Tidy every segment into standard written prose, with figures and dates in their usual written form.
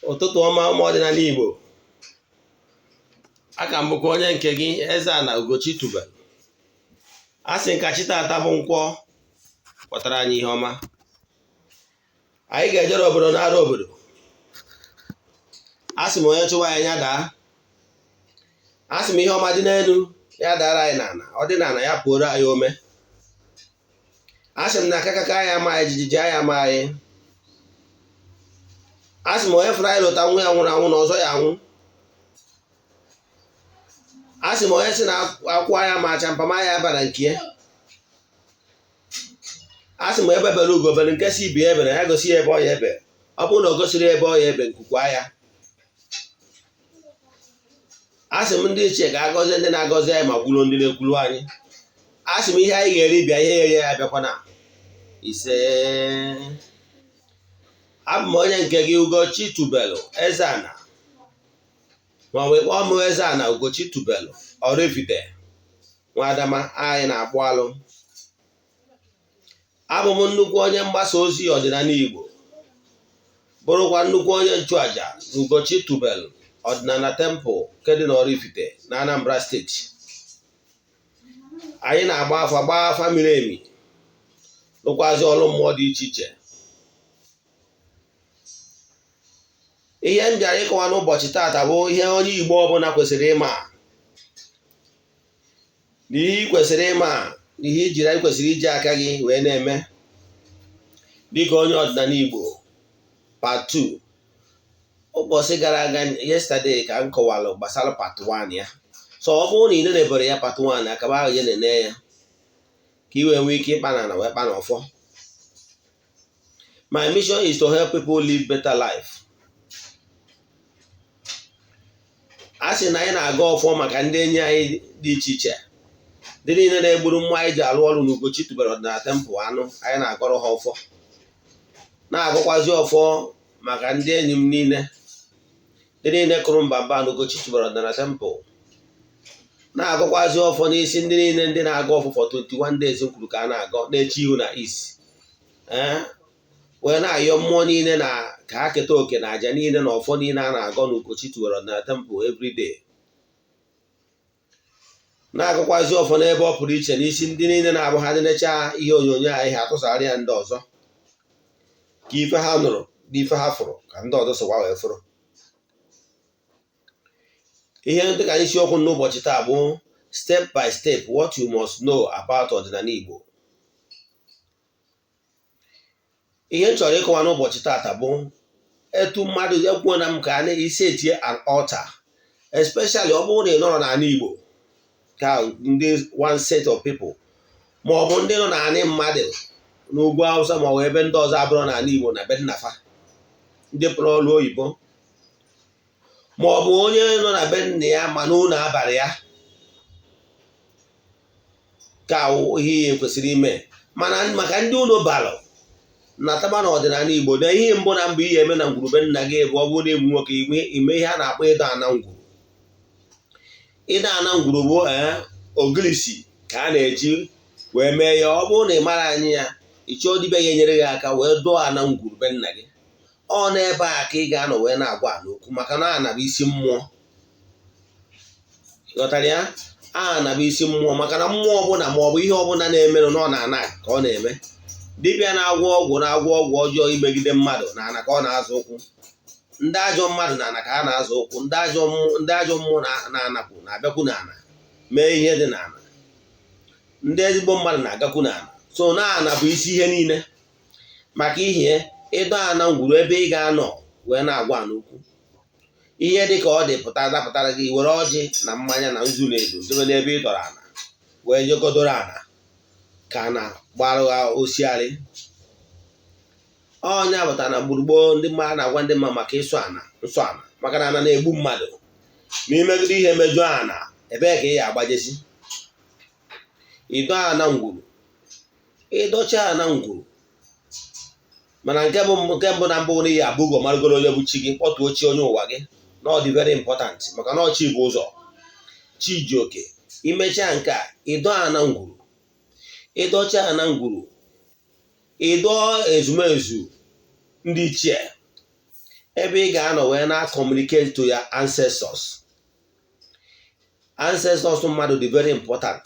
Ụtụtụ ọma, ụmụ ọdịnala Igbo. Aka m bụkwa onye nke gị, Eze-Ana Ugochi tubelu. A sị nka chi tata bụ nkwọ kpọtara anyị ihe ọma. Anyị ga-ejere obodo na-arụ obodo. A sị m onye chụwa anyị ya daa. A sị m ihe ọma dị n'elu ya dara anyị n'ala, ọ dị n'ala ya pụoro anyị ome. A sị m na akakaka anyị ama anyị, jijiji anyị ama anyị. A sị m onye fụrụ anyị lụta nwa ya nwụrụ anwụ na ọzọ ya anwụ. A sị m onye sị na akwụ anyị ama acha mpama ya abara nke ya. A sị m ebe bere ugo bere, nke si ibe ya ebere ya gosi ya ebe ọ ya ebe. Ọ bụrụ na o gosiri ebe ọ ya ebe, nkukwa ya. A sị m ndị ichie ga-agọzi ndị na-agọzi anyị ma kwuru ndị na-ekwuru anyị. A sị m ihe anyị ga-eri bịa, ihe ya eri ya abịakwana. Ise. Abụ m onye nke gị, Ugochi tubelu Eze-Ana, ma ọ bụ ịkpọọ m Eze-Ana Ugochi tubelu Oraifite Nwadama. Anyị na-akpụ alụ. Abụ m nnukwu onye mgbasa ozi ọdịnala Igbo, bụrụkwa nnukwu onye nchụaja na Ugochi tubelu ọdịnala temple nke dị n'Oraifite na Anambra steeti. Anyị na-agba afa, gbaa afa miri emi, rụkwazi ọrụ mmụọ dị iche iche. Ihe m bịara ịkọwa n'ụbọchị taata bụ ihe onye Igbo ọbụla kwesịrị ịma, na ihe ị kwesịrị ịma, na ihe ijiri anyị kwesịrị iji aka gị wee na-eme dịka onye ọdịnala Igbo, part 2. Ụbọchị gara aga, yesterday, ka m kọwalụ gbasara part 1 ya. So ọ bụrụ na ị nenebere ya part 1, akaba ahụ ya nene ya ka ị wee nwee ike ịkpa na wee kpa n'ọfọ. My mission is to help people live better life. A sị na anyị na-agọ ọfọ maka ndị enyi anyị dị iche iche, ndị niile na-egburu mmụọ anyị ji alụ ọrụ n'Ugochi tubelu ọdịnala temple anụ. Anyị na-agọrọ ha ọfọ, na-agọkwazi ọfọ maka ndị enyi m niile, ndị niile kụrụ mbamba n'Ugochi tubelu ọdịnala temple, na-agọkwazi ọfọ n'isi ndị niile ndị na-agọ ọfọ for 21 days m kwuru ka a na-agọ na-eche ihu na east, ee, wee na-ayọ mmụọ niile na ka ha keta oke na aja niile na ọfọ niile a na-agọ n'Ugochi tubelu ọdịnala temple every day, na-agọkwazi ọfọ n'ebe ọ pụrụ iche n'isi ndị niile na-abụ ha nenecha ihe onyonyo anyị, ha atụsara ya ndị ọzọ, ka ife ha nụrụ na ife ha fụrụ ka ndị ọzọ sokwa wee fụrụ. Ihe dị ka isiokwu n'ụbọchị taa bụ step by step what you must know about ọdịnala Igbo. Ihe m chọrọ ịkọwa n'ụbọchị taata bụ etu mmadụ ekwuo na m ka a na-esi etinye an altar, especially ọ bụrụ na ị nọrọ n'ala Igbo, ka ndị one set of people, ma ọ bụ ndị nọ n'anị mmadụ n'ugwu Awụsa, ma ọ bụ ebe ndị ọzọ abụrụ n'ala Igbo na be nnafa, ndị pụrụ ọrụ oyibo, ma ọ bụ onye nọ na be nna ya ma n'ụlọ abalị ya, ka ihe ihe kwesịrị ime. Mana maka ndị ụlọ balụ na taba na ọdịnala Igbo, na ihe mbụ na mbụ ihe eme na ngwurube nna gị bụ, ọ bụrụ na egbu nwoke, ime ihe a na-akpọ ịdọ ana ngwuru. Ịdọ ana ngwuru bụ ogilisi ka a na-eji wee mee ya. Ọ bụrụ na ị mara anyị ya, ị chọọ dibịa ga-enyere gị aka wee dọọ ana ngwuru be nna gị. Ọ n'ebe a ka ị ga-anọ wee na-agwa ana okwu, maka na ana bụ isi mmụọ. Ghọtara ya? Ana bụ isi mmụọ, maka na mmụọ ọbụla ma ọ bụ ihe ọbụla na-emerụ nọ na ana ka ọ na-eme. Dibịa na-agwọ ọgwụ, na-agwọ ọgwụ ọjọọ imegide mmadụ, na ana ka ọ na-azụ ụkwụ. Ndị ajọ mmadụ na ana ka ha na-azụ ụkwụ. Ndị ajọ mmụọ na-anapụ na-abịakwu n'ana mee ihe dị n'ana. Ndị ezigbo mmadụ na-agakwu n'ana. So na ana bụ isi ihe niile. Maka ihe ịdọ ana ngwuru, ebe ị ga-anọ wee na-agwa ana okwu, ihe dị ka ọ dị pụta dapụtara gị, were ọjị na mmanya na nzu na edo dobe n'ebe ị dọrọ ana, wee jegodoro ana ka ana gbarụ ha osiarị. Ọnya pụtara na gburugburu ndị mmadụ na-agwa ndị mmadụ maka ịsụ ana, nsọ ana, maka na ana na-egbu mmadụ. Ma imegide ihe mejọọ ana, ebee ka ị ya agbajesi? Ịdọ ana ngwuru, ịdọcha ana ngwuru. Mana nke bụ nke mbụ na mbụ na iyi abụgo marụgoro onye bụ chi gị, kpọtuo chi onye ụwa gị, na ọ dị very important, maka na ọ chi bụ ụzọ, chi ji oke. Imechaa nke a, ịdọ ana ngwuru, ịdọcha ana ngwuru, ịdọ ezumezu ndị ichie. Ebe ị ga-anọ wee na-communicate to your ancestors. Ancestors mmadụ dị very important,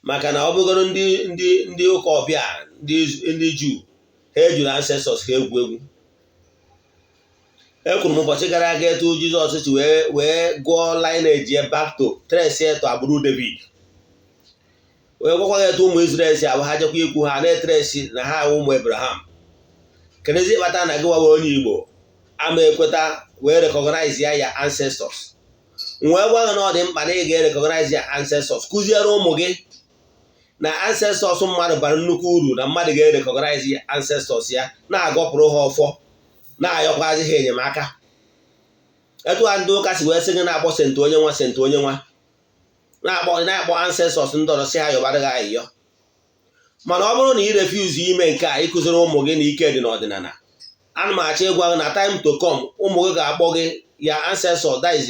maka na ọ bụgoro ndị ụka ọbịa, ndị Juu, ha ejuru ancestors ha egwu egwu. Ekwuru m ụbọchị gara aga etu Jizọs si wee gụọ lineage back to trace to agbụrụ David, wee gwakwa ya etu ụmụ Israel si abụ ha jekwa ikwu ha na-etrace na ha awụ ụmụ Abraham. Kedụzi ịkpata na gị wawa onye Igbo ama ekweta wee recognize ya ancestors? Wee gwa gị na ọ dị mkpa na ị ga-erecognize ya ancestors, kụziere ụmụ gị na ancestors mmadụ bara nnukwu uru, na mmadụ ga-erecognize ya ancestors ya, na-agọpụrụ ha ọfọ, na-ayọkwazi ha enyemaka. Etu a ndị ụka si wee sị gị na-akpọ saint onye nwa, saint onye nwa, na-akpọ ancestors ndị ọzọ, si ha yọbara gị ayịyọ. Mana ọ bụrụ na ị refuse ime nke a, ịkụziri ụmụ gị na ike dị n'ọdịnala, ana m achọ ịgwa gị na time to come, ụmụ gị ga-akpọ gị ya ancestor dies.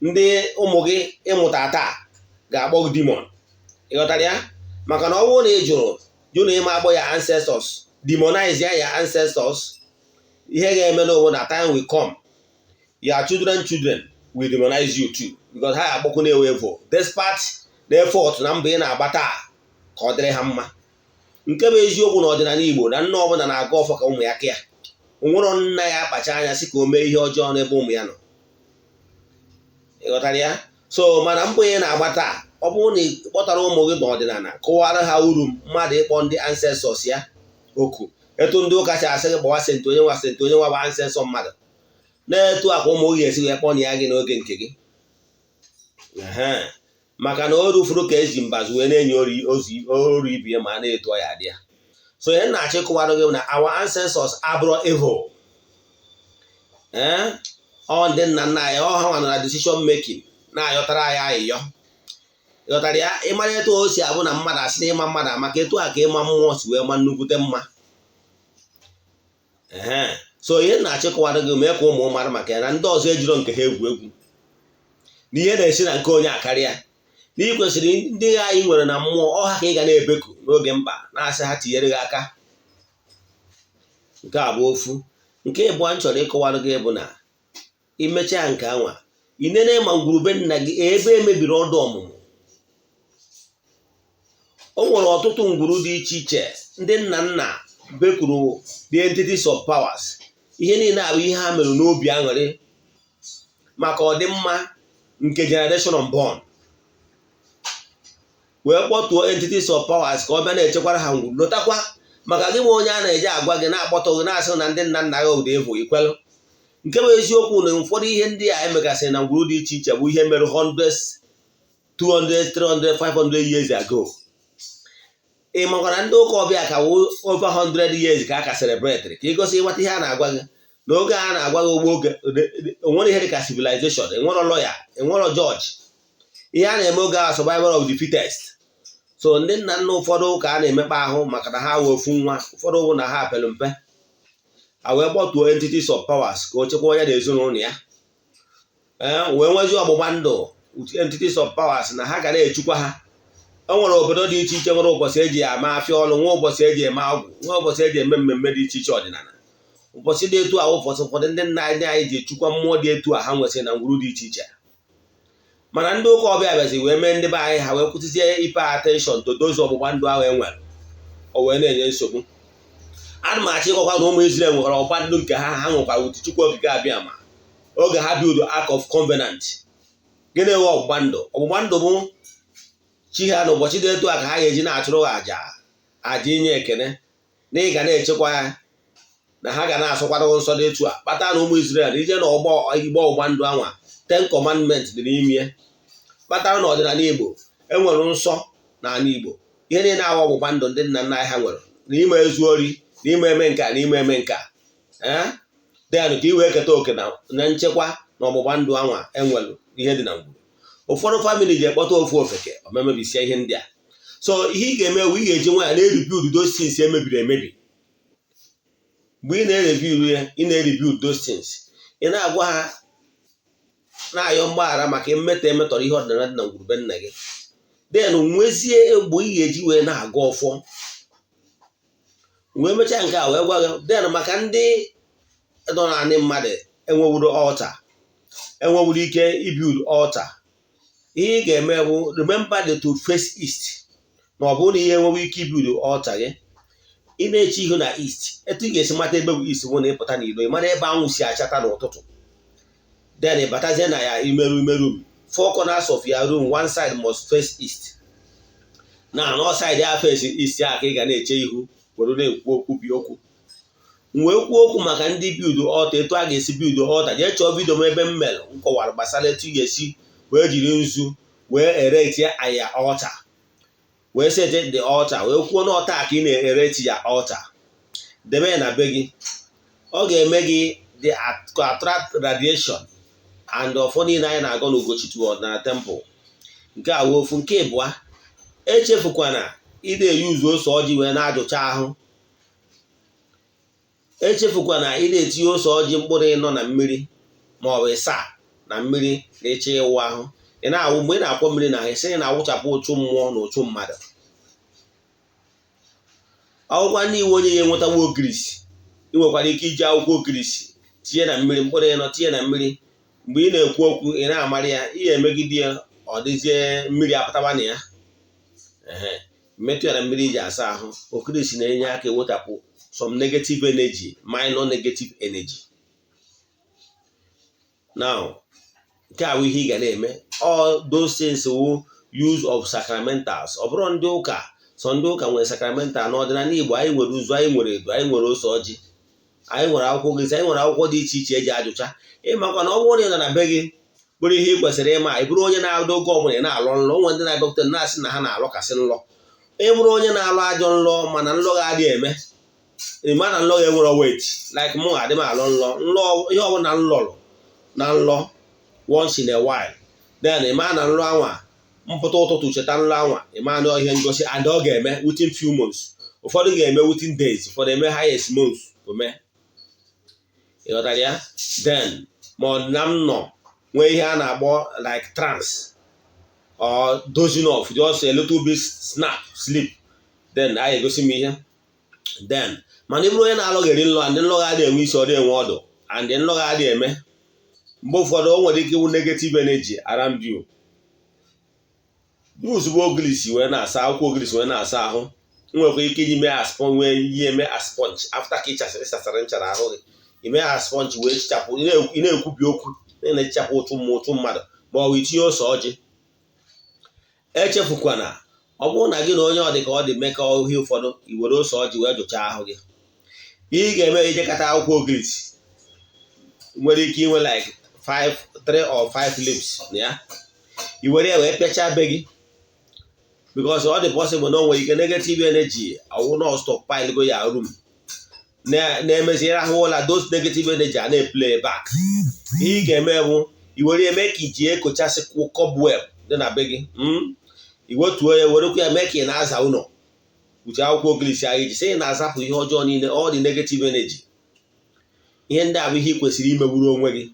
Ndị ụmụ gị ịmụta taa ga-akpọ gị demon. Ị ghọtara ya? Maka na ọ bụrụ na ị jụrụ jụ na ịma akpọ ya ancestors, demonize ya ancestors, ihe ga-eme n'owu na time will come, your children children will demonize you too, because ha ga-akpọkwu na-ewe evil despite the effort na mbọ ị na-agba taa ka ọ dịrị ha mma. Nke bụ eziokwu na ọdịnala Igbo, na nna ọbụla na-aga ọfọ ka ụmụ ya ka ya onwero nna ya akpacha anya sị ka o mee ihe ọjọọ n'ebe ụmụ ya nọ. Ị ghọtara ya? So mana mbọ ị na-agba taa, ọ bụrụ na ị kpọtara ụmụ gị n'ọdịnala, kụwara ha uru mmadụ ịkpọ ndị ancestors ya oku, etu ndị ụka si asị gị kpọwa saint onye nwa, saint onye nwa bụ ancestor mmadụ, na-etu akwa ụmụ gị ga-esi wee kpọọ na ya gị n'oge nke gị. Maka na o rufuru ka eji mbazụ wee na-enye oru ibie ma na-etu ọ ya adị ya. So ihe na-achọ ịkụwara gị na our ancestors abụrụ evil. Ee, ọ ndị nna nna anyị, ọ ha nwa na decision making, na-ayọtara anyị ayịyọ. Ịghọtara ya? Ịmara etu o si abụ na mmadụ asị na ịma mmadụ amaka, etu a ka ịma mmụọ si wee ma nnukwute mma. Ee, so ihe na-achọ ịkọwara gị, mee ka ụmụ mara maka ya na ndị ọzọ ejiro nke ha egwu egwu, na ihe na-esi na nke onye akarịa, na ị kwesịrị ndị anyị nwere na mmụọ ọha ka ị ga na-ebeku n'oge mkpa, na-asị ha tinyere gị aka. Nke a bụ ofu. Nke ịbụọ m chọrọ ịkọwara gị bụ na imechaa nke anwa, inene ma ngwurube nna gị ebe emebiri ọdụ ọmụmụ. O nwere ọtụtụ ngwuru dị iche iche ndị nna nna bekuru the entities of powers. Ihe niile abụ ihe ha mere n'obi aṅụrị maka ọdịmma nke generation unborn, wee kpọtuo entities of powers ka ọ bịa na-echekwara ha ngwuru. Lọtakwa maka gị nwe onye a na-eje agwa gị na-akpọtọ gị, na-asị na ndị nna nna gị ụda evu ikwelụ. Nke bụ eziokwu na ụfọdụ ihe ndị a emegasịrị na ngwuru dị iche iche bụ ihe mere hundreds, 200, 300, 500 years ago. Ị makwara ndị ụka ọbịa ka wụ over 100 years ka a ka celebrate, ka ịgosi ịghọta ihe a na-agwa gị. N'oge a na-agwa gị ogbo oge, onwere ihe dị ka civilization, enwero lawyer, enwero judge. Ihe a na-eme oge ahụ, survival of the fittest. So ndị nna nna ụfọdụ ka a na-emekpa ahụ maka na ha wee ofu nwa, ụfọdụ bụ na ha pere mpe, a wee kpọtuo entities of powers ka o chekwa onye na ezinụlọ ya. Ee, wee nwezi ọgbụgba ndụ with entities of powers na ha ga na-echukwa ha. O nwere obodo dị iche iche nwere ụbọchị eji ama afịa ọlụ, nwe ụbọchị eji eme agwụ, nwe ụbọchị eji eme mmemme dị iche iche ọdịnala. Ụbọchị dị etu a, ụbọchị ụfọdụ ndị nna anyị anyị ji echukwa mmụọ dị etu a ha nwesịrị na ngwuru dị iche iche. Mana ndị ụka ọbịa bịazi wee mee ndị be anyị ha wee kwụsịzie ipay attention to those ọgbụgba ndụ ahụ e nwere, o wee na-enye nsogbu. Ana m achọ ịkọkwa na ụmụ Israel nwekwara ọgba ndụ nke ha. Ha nwekwara utu Chukwu Okike abịa ma oge ha build Ark of Covenant. Gịnị nwe ọgbụgba ndụ? Ọgbụgba ndụ bụ chi ha na ụbọchị dị etu a ka ha ga-eji na-achụrụ ha àjà, àjà inye ekene, na ị ga na-echekwa ya, na ha ga na-asọkwara nsọ dị etu a. Kpata na ụmụ Israel ije na ọgbọ igbe ọgbụgba ndụ anwa, Ten Commandment dị n'ime ya. Kpatara na ọdịnala Igbo enwere nsọ n'ala Igbo. Ihe niile ahụ ọgbụgba ndụ ndị nna nna anyị ha nwere na ime ezu ori, na ime eme nka, na ime eme nka, ee, then ka ị wee keta oke na nchekwa na ọgbụgba ndụ anwa enwere ihe dị na ngwuru. Ụfọdụ family ji ekpọta ofu ofeke omemebisia ihe ndị a. So ihe ị ga-eme ị ga-eji nwayọ na-erebuild those things emebiri emebi. Mgbe ị na-erebuild ya, ị na-erebuild those things, ị na-agwa ha, na-ayọ mgbaghara maka mmetọ emetọrọ ihe ọdịnala dị na ngwurube nna gị. Then nwezie egbo ị ga-eji wee na-agụ ọfọ, wee mechaa nke a, wee gwa gị. Then maka ndị nọ naanị mmadụ enwewuru altar, enwewuru ike ibuild altar, ihe ị ga-eme bụ remember the to face east. Ma ọ bụrụ na ihe enwewe ike ibuild altar gị, ị na-eche ihu na east. Etu ị ga-esi mata ebe bụ east bụ na ịpụta n'ilo, ị mara ebe anwụ si achata n'ụtụtụ. Then ị batazie na ya imeru ime room, four corners of your room, one side must face east. Na anọ side ya face east a ka ị ga na-eche ihu were na-ekwu okwu bi okwu. M wee kwuo okwu maka ndị build altar, etu a ga-esi build altar. Jee chọọ video m ebe m mere m kọwara gbasara etu ị ga-esi wee jiri nzu wee erect aya altar, wee set the altar, wee kwuo na altar ka ị na-erect ya altar, debe ya na be gị. Ọ ga-eme gị the attract radiation and ọfọ niile anyị na-agọ n'Ugochi ọdịnala temple. Nke a wee ofu. Nke ịbụa, echefukwana ị na-eyuzu ose ọjị wee na-ajụcha ahụ. Echefukwana ị na-etinye ose ọjị mkpụrụ 4 na mmiri ma ọ bụ 7 na mmiri na ịchọ ịwụ ahụ. Ị na-awụ, mgbe ị na-akwọ mmiri na ahụ, ị sị na na-awụchapụ ụchụ mmụọ na ụchụ mmadụ. Akwụkwọ ndị iwu onye ya enwetawa ogirisi, ị nwekwara ike iji akwụkwọ ogirisi tinye na mmiri, mkpụrụ 4 tinye na mmiri. Mgbe ị na-ekwu okwu, ị na-amarị ya, ị ga-emegide ya, ọ dịzie mmiri apụtaba na ya. Ee, metụ ya na mmiri iji asa ahụ. Ogirisi na-enye aka ewetapụ some negative energy, minor negative energy. Now, nke a bụ ihe ị ga na-eme. All those things wu use of sacramentals. Ọ bụrụ ndị ụka, sọ ndị ụka nwere sacramental. N'ọdịnala Igbo, anyị nwere ụzọ, anyị nwere edo, anyị nwere ose ọjị, anyị nwere akwụkwọ ogirisi, anyị nwere akwụkwọ dị iche iche eji ajụcha. Ịmakwa na ọ bụrụ na ị nọ na be gị bụrụ ihe ị kwesịrị ịma, ị bụrụ onye na-adọ oge ọbụla ị na-alọ nlọ. Onwe ndị na-abịakwute na-asị na ha na-alọkasị nlọ. Ị bụrụ onye na-alọ ajọ nlọ, mana nlọ gị adịghị eme, ịma na nlọ gị enwere weight. Like mụ, adị m alọ nlọ nlọ ihe ọbụla m lọrọ na nlọ once in a while. Then ịma na nlọ anwa mpụta ụtụtụ, cheta nlọ anwa, ịma na ihe ngosi, and ọ ga-eme within few months. Ụfọdụ ga-eme within days, ụfọdụ eme highest months ome. Ịghọtara ya? Then ma ọ na m nọ nwee ihe a na-akpọ like trance or dozing off, just a little bit snap sleep, then a egosi m ihe. Then mana ị bụrụ onye na-alọgheri nlọ, and nlọ adịghị enwe isi, ọ dị enwe ọdụ, and nlọ adịghị eme, mgbe ụfọdụ o nwere ike ịwụ negative energy around you. Ozugbo ogilisi wee na-asa, akwụkwọ ogilisi wee na-asa ahụ, nwekwa ike iji mee as sponge, wee ihe mee as sponge. After ka ị chasịrị sasara nchara ahụ gị, ime as sponge wee chichapụ. Ị na-ekwubi okwu, na-echichapụ ụchụ mmụọ, ụchụ mmadụ, ma ọ bụ itinye ose ọjị. Echefukwana, ọ bụrụ na gị na onye ọ dị ka ọ dị mekọ ihe ụfọdụ, i were ose ọjị wee jụchaa ahụ gị. Ihe ị ga-eme, ijekọta akwụkwọ ogirisi nwere ike inwe like 5, 3 or 5 leaves na ya, i were ya wee pịachaa be gị, because ọ dị possible na o nwere ike negative energy ọwụ na stockpile go ya room na-emezi ịrahụ ụla, those negative energy a na-eplay back. Ihe ị ga-eme bụ i were eme ka iji ekochasịkwụ cobweb dị na be gị. Iwetuo ya, werekwa ya mee ka ị na-aza ụlọ uche. Akwụkwọ ogirisi ahụ iji sị ị na-azapụ ihe ọjọọ niile, all the negative energy. Ihe ndị a bụ ihe ị kwesịrị imegburu onwe gị.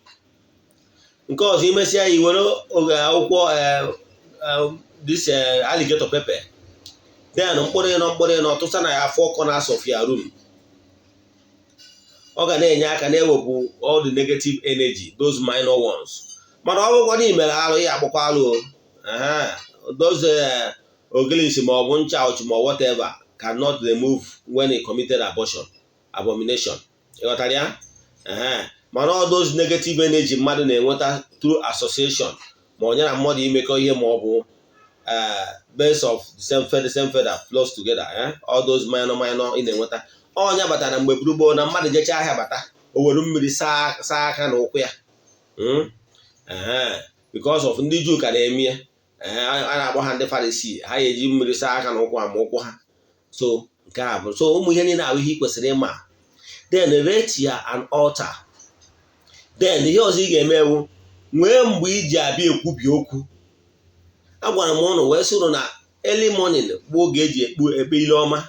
Nke ọzọ, imesịa ya, iwere oge akwụkwọ this alligator pepper, then mkpụrụ 4, mkpụrụ 4, tụsa na ya four corners of your room. Ọ ga na-enye aka na-ewepụ all the negative energy, those minor ones. Mana ọ bụkwa na imere alụ ya, akpọkwa alụ o, those ogilisi ma ọ bụ ncha ọchụ ma whatever cannot remove when he committed abortion, abomination. Ịghọtara ya? Mana all those negative energy mmadụ na-enweta through association, ma onye na mmadụ imekọ ihe, ma ọ bụ birds of the same feather, same feather flocks together, all those minor minor ị na-enweta, ọnya batara mgbe gburugburu na mmadụ jechaa ahịa bata, o were mmiri saa aka na ụkwụ ya, because of ndị Juu ka na-eme ya, a na-akpọ ha ndị Farisii. Ha ga-eji mmiri saa aka na ụkwụ ha ma ụkwụ ha. So nke a bụ so ụmụ ihe niile ahụ ihe ị kwesịrị ịma. Then erect ya an altar. Then ihe ọzọ ị ga-eme ewu, nwee mgbe iji abịa ekwubi okwu. Agwara m ụnụ wee sị ụnụ na early morning bụ oge eji ekpu ekpe ile ọma,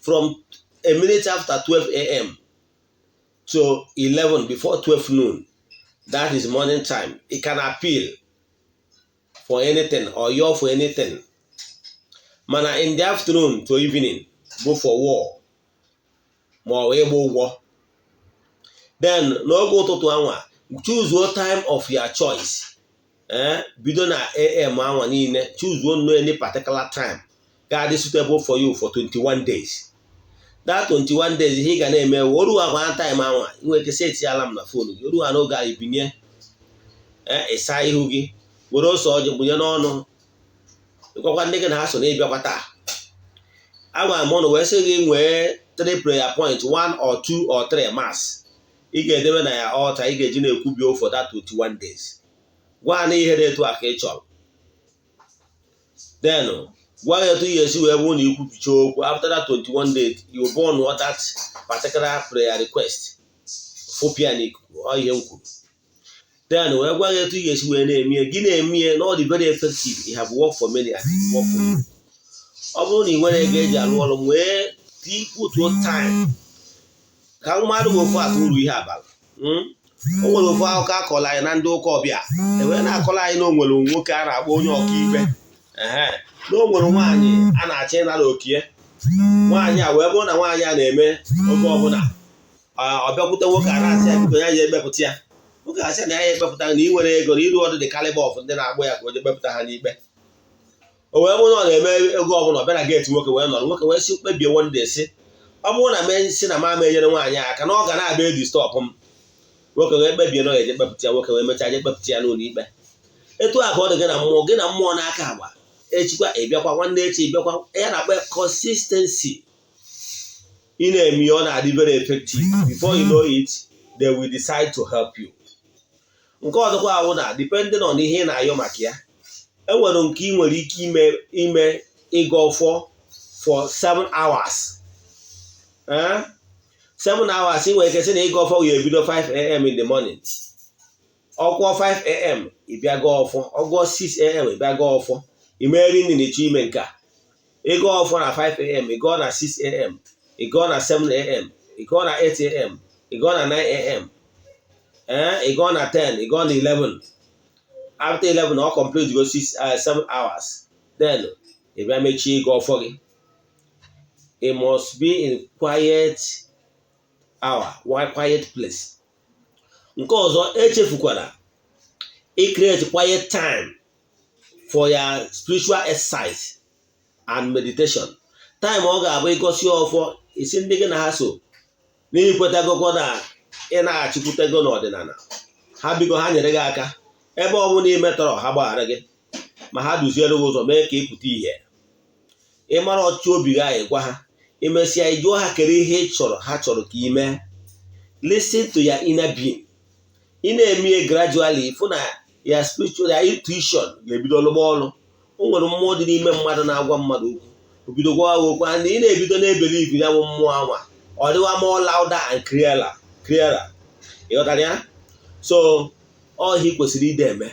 from a minute after 12 a.m. to 11, before 12 noon. That is morning time. You can appeal for anything or yell for anything. Mana in the afternoon to evening bụ for war ma ọ bụ ịgba ụgwọ. Then n'oge ụtụtụ anwa, choose time of your choice. Ee, bido na am anwa niile, choose no any particular time ga-adị suitable for you for 21 days. That 21 days, ihe ị ga na-eme, oru agwa time anwa, ị nwere ike set alarm na phone gị. Oru ha n'oge a, ibinye, ịsa ihu gị, were ose ọjị gbunye n'ọnụ, ịgwakwa ndị gị na ha so na ịbịakwa taa. Agwara m ụnụ wee sị gị nwee three prayer point, one or two or three mass ị ga-edebe na ya altar, ị ga-eji na-ekwubi for that 21 days. Gwa na ihe dị etu a ka ị chọrọ, then gwa ya etu ị ga-esi wee bụrụ na ikwubicha okwu. After that 21 days, you burn that particular prayer request, fụpịa n'ikuku. Ọ ihe m kwuru. Then wee gwa ya etu ị ga-esi wee na-eme gị na-eme na ọ dị very effective. It have worked for many and it work for you. Ọ bụrụ na ị nwere ego eji alụ ọrụ, wee put time ka mmadụ bụ ofu atụ uru ihe abalị. O nwere ofu akụkọ akọrọ anyị na ndị ụka ọbịa, ewee na-akọrọ anyị na o nwere nwoke a na-akpọ onye ọkaikpe, ehe, na o nwere nwaanyị a na-achọ ịnara okie nwaanyị a. Wee bụrụ na nwaanyị a na-eme, oge ọbụla ọ bịakwute nwoke a na-asị ya biko, ya ya ekpepụta ya. Nwoke asị na ya ya ekpepụta, na ị nwere ego na iru ọdụ dị caliber of ndị na-agbụ ya ka o je kpepụta ha n'ikpe. O wee bụrụ na ọ na-eme, ego ọbụla ọ bịa na gate nwoke wee nọrọ. Nwoke wee sị, kpebie one day, sị ọ bụrụ na mee si na mama enyere nwaanyị aka, na ọ ga na-abịa edi stop m. Nwoke wee kpebie na ọ ga-eje kpepụta ya. Nwoke wee mechaa je kpepụta ya n'ụlọ ikpe. Etu a ka ọ dị gị na mmụọ, gị na mmụọ n'aka agba. Echikwa ịbịakwa, nwanne echi ịbịakwa. Ya na-akpọ consistency. Ị na-eme ọ na-adị very effective. Before you know it, they will decide to help you. Nke ọzọkwa ahụ na depending on ihe ị na-ayọ maka ya, enwere nke ị nwere ike ime ịga ọfọ for 7 hours. 7 hours, ị nwere ike sị na ịga ọfọ ga-ebido 5 a.m. in the morning. Ọkwọ 5 a.m., ịbịa gaa ọfọ. Ọgụọ 6 a.m., ịbịa gaa ọfọ. Imeri nri na ịchọ ime nke a, ịga ọfọ na 5 a.m., ịgụọ na 6 a.m., ịgụọ na 7 a.m., ịgụọ na 8 a.m., ịgụọ na 9 a.m., ee, ịgụọ na 10, ịgụọ na 11. After 11, ọ complete go 6, 7 hours, then ị bịa mechie ịga ọfọ gị. It must be in quiet hour, one quiet place. Nke ọzọ, echefukwara i create quiet time for your spiritual exercise and meditation time. Ọ ga-abụ ịgosi ọfọ, isi ndị gị na ha so n'ikwetagokwa na ị na-achịkwutego n'ọdịnala ha, biko ha nyere gị aka. Ebe ọ bụla ị metọrọ, ha gbaghara gị, ma ha duziere gị ụzọ, mee ka ị pụta ìhè. Ịmara ọchịchị obi gị ahụ, gwa ha. Imesịa, ị jụọ ha kere ihe ị chọrọ, ha chọrọ ka ị mee. Listen to your inner being. Ị na-eme gradually, fụ na ya spiritual, ya intuition ga-ebido lụgba ọrụ. O nwere mmụọ dị n'ime mmadụ na-agwa mmadụ okwu. Obido gwa ha okwu, and ị na-ebido na-e believe ya bụ mmụọ anwa, ọ dịwa more louder and clearer. Ịghọtara ya? So ọ ihe ị kwesịrị ide eme,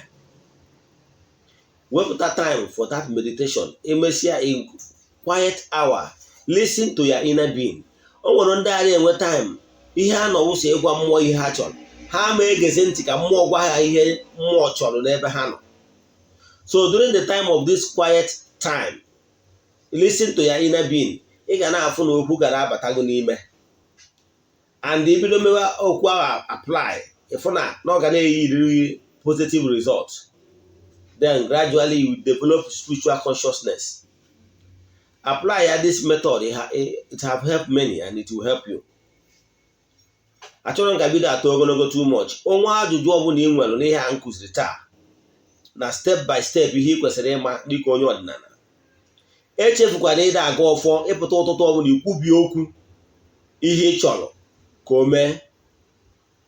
wepụta time for that meditation. Emesịa, in quiet hour, listen to your inner being. O nwere ndị a na-enwe time, ihe a nọ wụsọ ịgwa mmụọ ihe ha chọrọ. Ha ma egezi ntị ka mmụọ gwa ha ihe mmụọ chọrọ n'ebe ha nọ. So during the time of this quiet time, listen to your inner being. Ị ga na-afụ na okwu gara abatago n'ime, and ibido mewe okwu ahụ apply, ịfụ na ọ ga na-eyi iriri positive result. Then gradually you develop spiritual consciousness. Apply ya this method. It have helped many and it will help you. Achọrọ m ka bido atọ ogologo too much. Onwe ajụjụ ọbụla ị nwere n'ihe a m kụziri taa na step by step, ihe ị kwesịrị ịma dịka onye ọdịnala, echefukwana ịda aga ọfọ. Ịpụta ụtụtụ ọbụla, ikwubi okwu ihe ị chọrọ ka o mee.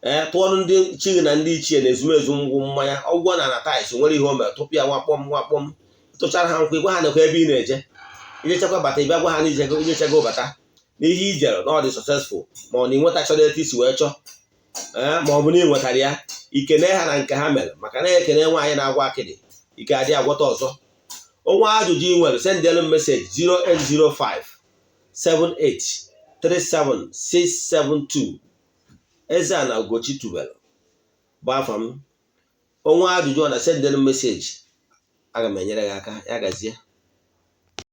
Ee, tụọrụ ndị chi gị na ndị ichie na ezumezu ngwụ mmanya ọgwụgwọ na na tais nwere ihe o mere tupu ya nwakpọm nwakpọm. Tụchara ha nkwụ, ịgwa ha nakwa ebe ị na-eje. Ijechakwa bata, ịbịa gwa ha na ijechego bata n'ihe ijere na ọ dị successful, ma ọ na ịnwetachara etu isi wee chọọ, ee, ma ọ bụ na ị nwetara ya. Ikene ha na nke ha mere, maka na ekene nwaanyị na-agwa akịdị ike adị agwọta ọzọ. Onwe ajụjụ ị nwere, sendelu message 0805 78 37 672. Eze-Ana Ugochi tubelu bụ afa m. Onwe ajụjụ ọ na sendelu message, aga m enyere gị aka. Ya gazie.